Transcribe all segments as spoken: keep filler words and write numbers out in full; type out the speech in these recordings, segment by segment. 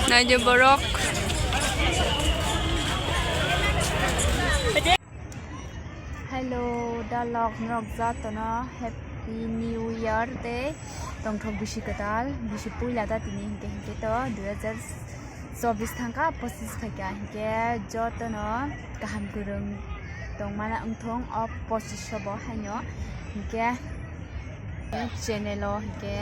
Nai je borok. Hello, dalok norok jatono Happy New Year tei tongthok bisi kwtal, bisi puila ta tini hinkhe hinkhe to dui hajar chobis thangkha, pochis phaikha, hinkhe jotono kaham kwrwng tongmana wngthong o pochis o bo haino, hinkhe channel o hinkhe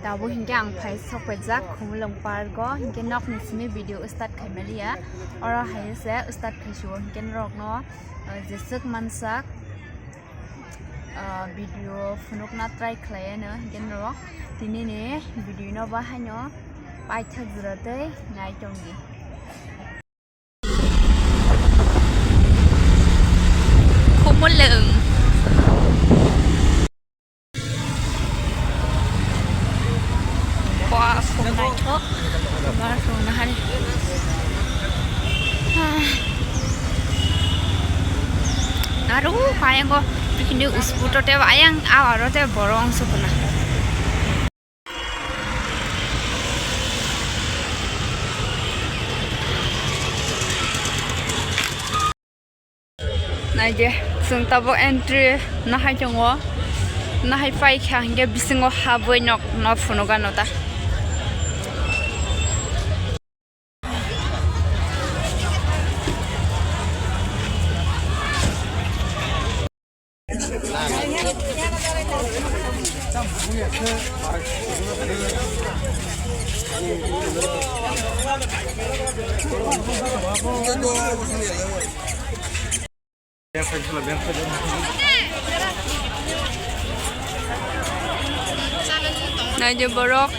tabuk hinkhe ang phai sokphaijak Khumulwng Park o, hinkhe nokni simi video start khaimaliya, oro hai se start khaisio, hinkhe norokno, uh, jeswk mansak, uh, video phunukna try khlaiano, hinkhe norok tinini video no bahaino paithak jora tei nai tongdi. Khumulwng. Wah, so naithok. Wah, so nahari. Ah. Naru, payango. Hindi usputo te ayang awaro te borong sukuna. Naidi, chwng tabuk entry nahai tongo, nahai paikha hinkhe bisingo habwi nok no phunukgano ta. Naidi borok.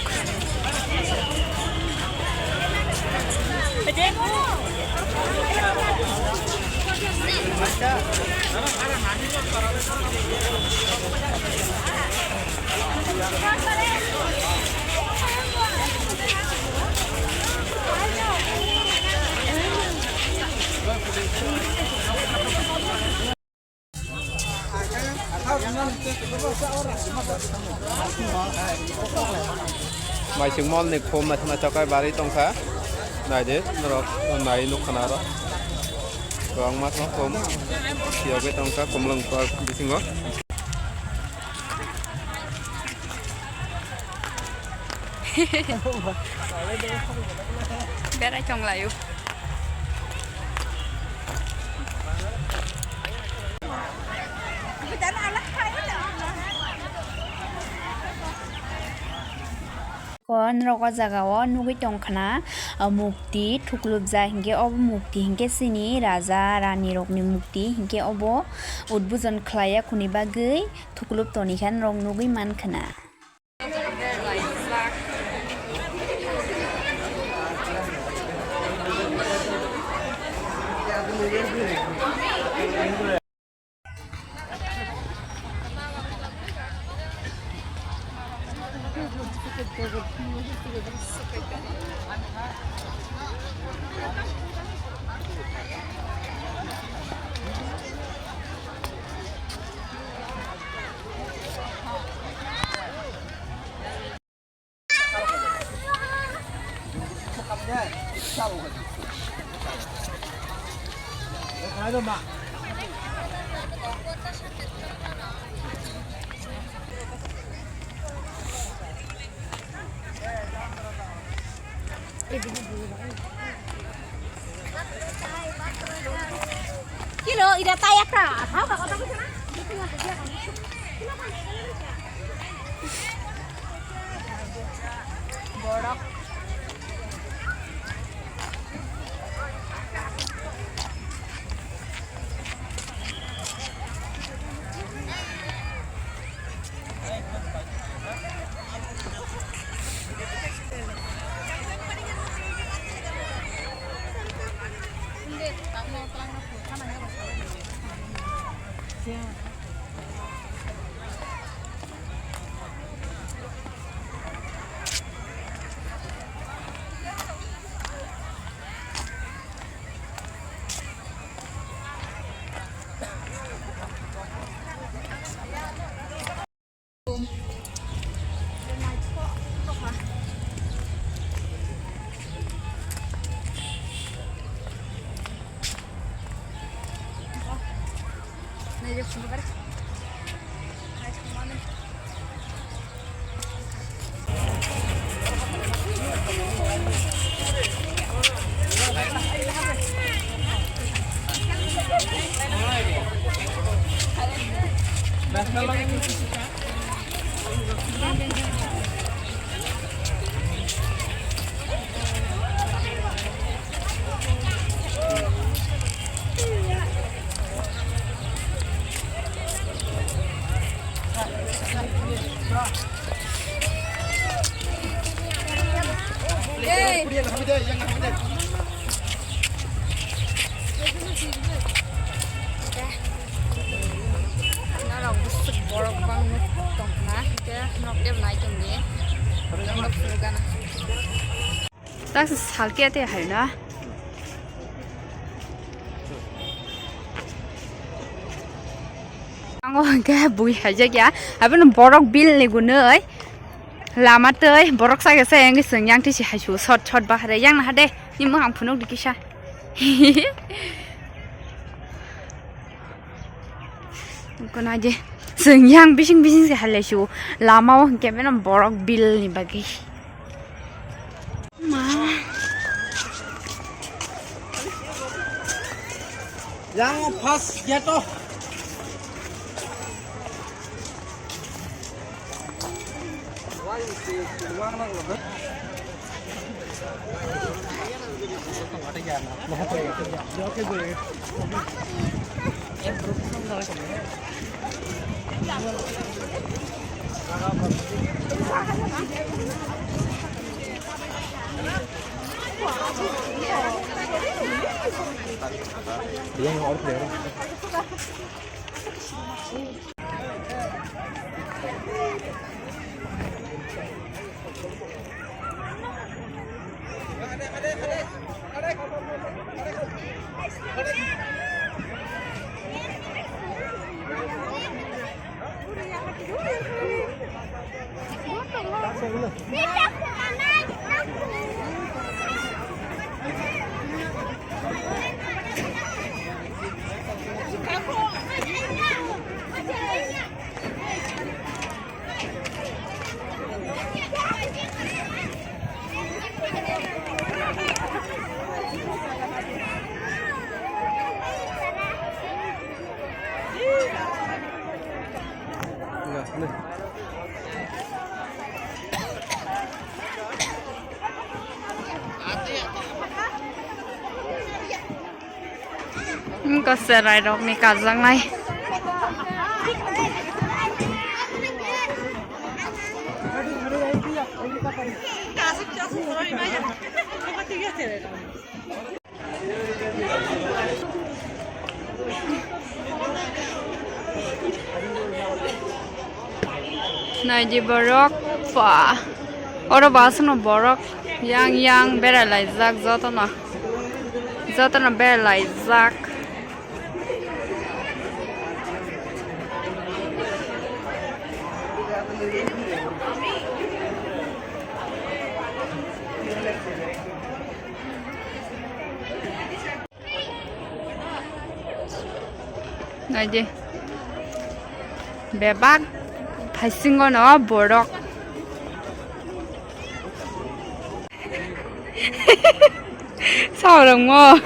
Maising mall ni khum naithok naithok khe barwi tongkha. Naidi norok nai nukha na oro. Kwbangma khum siyogwi tongkha Khumulwng Park bisingo. Berai tonglaio. Ko norok o jaga o nugwi tongkha na, ah, mukti thuklubjak, hinkhe obo mukti hinkhe chini raja rani rokni mukti, hinkhe obo udbujon khlaiya khuni bagwi thuklub tonikha norok nugwi mankha na. Kilo ida tayaka, thau ka kota kuchana? Borok. Norok bwswk borok bangma tongkha, hwnkhe norok tei nai tongdi. Norok phuru gana. Tak salke te hai na. Ango hwnkhe bui haijak ya. Abono borok bil ni gunoi. Lama tei borok sake se yang seng yang tisi haisu short short bahare yang na hade. Ni mohang phunuk di kisa. Kono je seng yang bising bising se halai su. Lama o hwnkhe beno borok bil ni bagwi. Ma. Yang first gate o. Wngkha cherai rok ni kajaknai. Naidi borok pa. Oro bo aswkno borok yang yang berai laijak jotono. Jotono berai laijak. Naidi. Bebak phaisingo no borok. Saurungmo.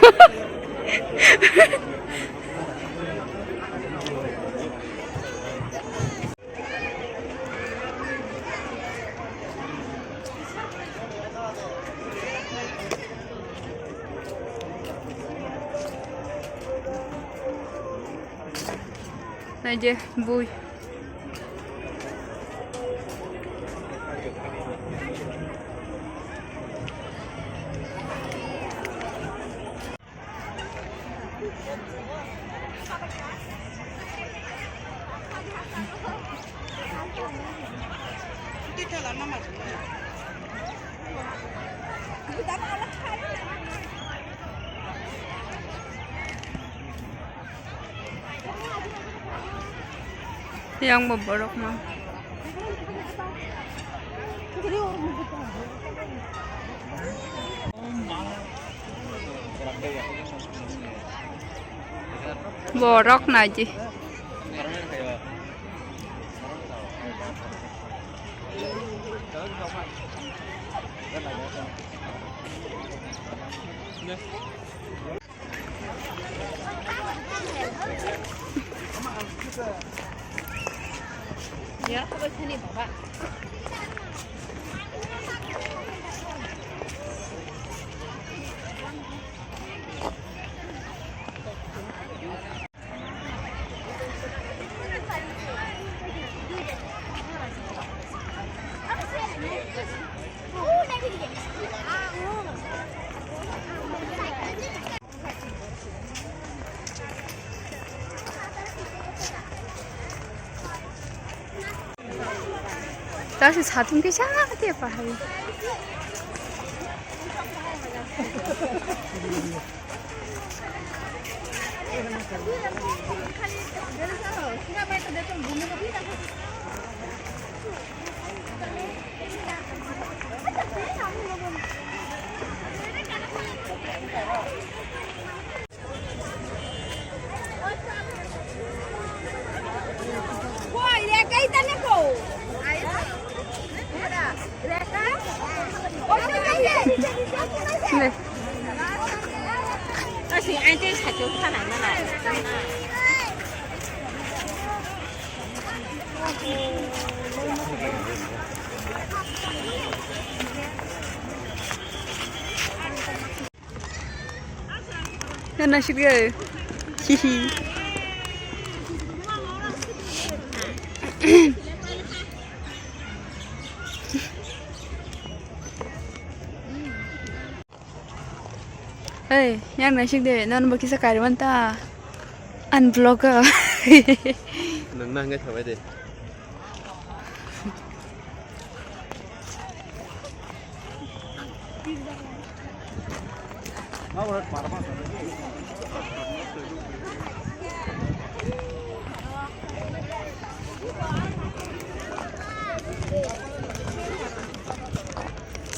Naidi bui. Yang bo borok no. Borok naidi. Tashi satung kisa te pahai. Nana shit go. Hihi. Hey, yang nasik de, non bo kisa kari manta. Unblock. Nang nang ngai thabai de.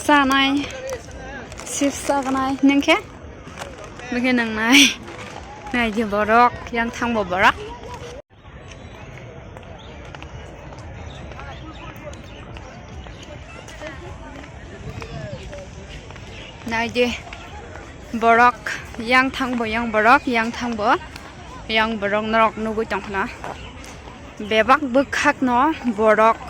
Sanai, chips sagnai, nengke? Nengke nangnai. Nai di borok, yang thang bo borok. Nai di borok, yang thang bo yang borok, yang thang bo yang borok norok nugui tongkhna. Bebak bwkhak no borok.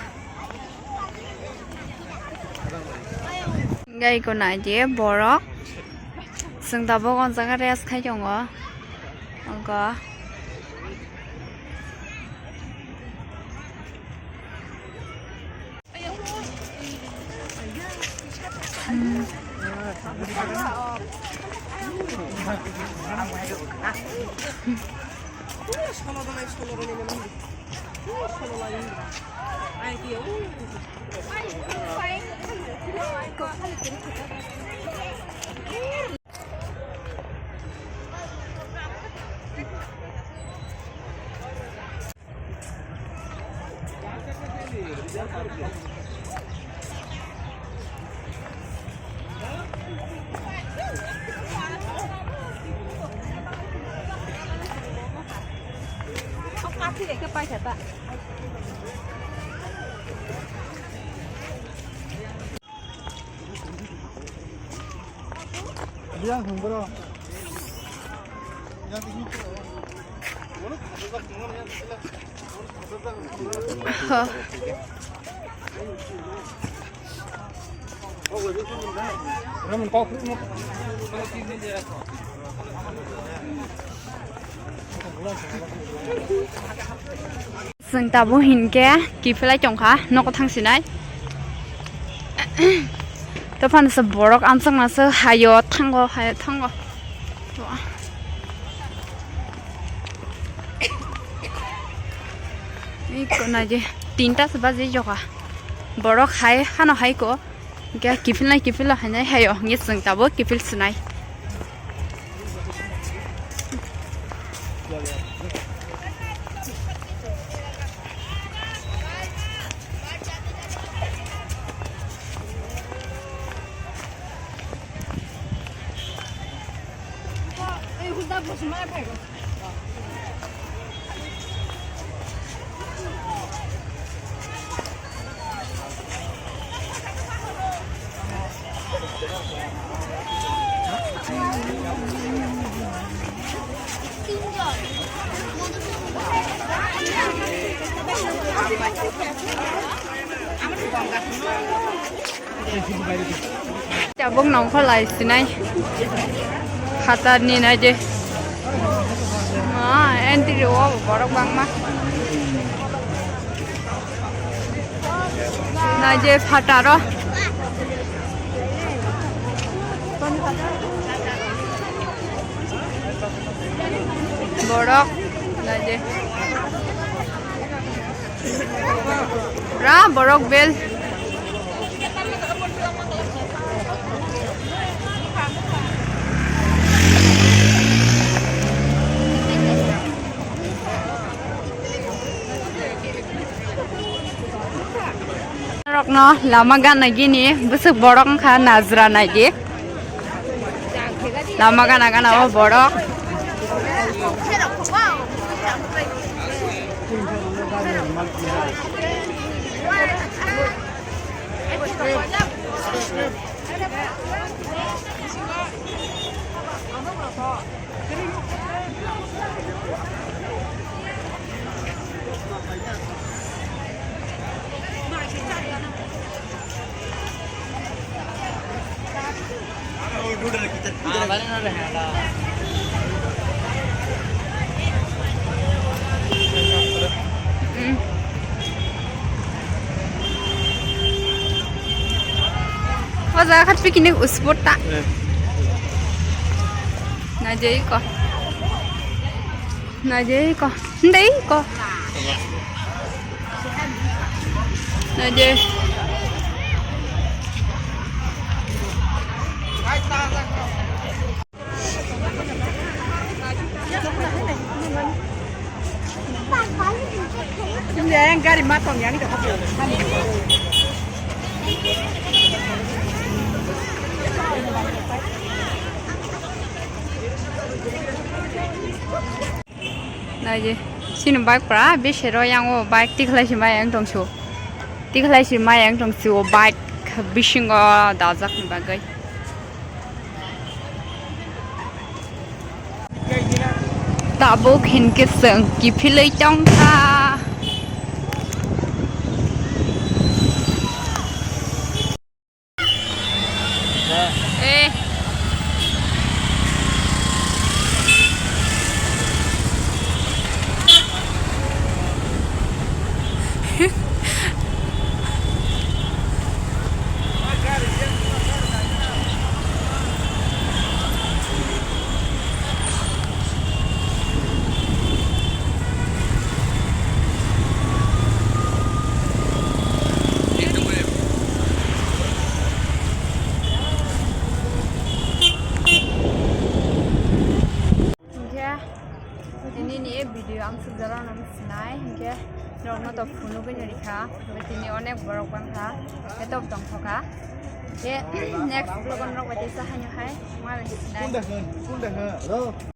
Gai ko nai di borok. Chwng tabuk o jaga rest khai tongo. Ongko. Bilang hung bro. Chwng tabuk hinkhe kiphilai tongkha, nogo thangsinai. Dophano se borok amchwkna se hayo thango, hayo thango. Iko naidi, tinta se baji jokha. Borok hai, hano haiko. Hingke kiphilnai kiphilo hinwi hayo, hingke chwng tabuk kiphil swnai. Tabuk nongkhor lai sinai. Khatarni naidi. Ah, entry o borok bangma. Naidi phataro. Borok naidi. Ra borok bel. Rokno lama gana gini bwswk borok wngkha najra naidi. Lama gana gana o borok. O jaga khe picnic spot ta. Eh. Naijai ko. Naijai ko. Ndai ko. Naijai. Yang gari matong yang itu. Naidi, chini bike pura bese ro yang o bike tikhlai si mai yang tong su. Tikhlai si mai yang tong su o bike bisingo dajak ni bagwi. Tabuk hinkhe chwng kiphilwi tongkha. Eh. Hinkhe nini video ang sukjala nang sinai hinkhe norokno to phunugwi no rikha, tini onek borok bangkha, etok tongthokha. Khe next vlog o norok bai teisa haino hai ma bai sinai.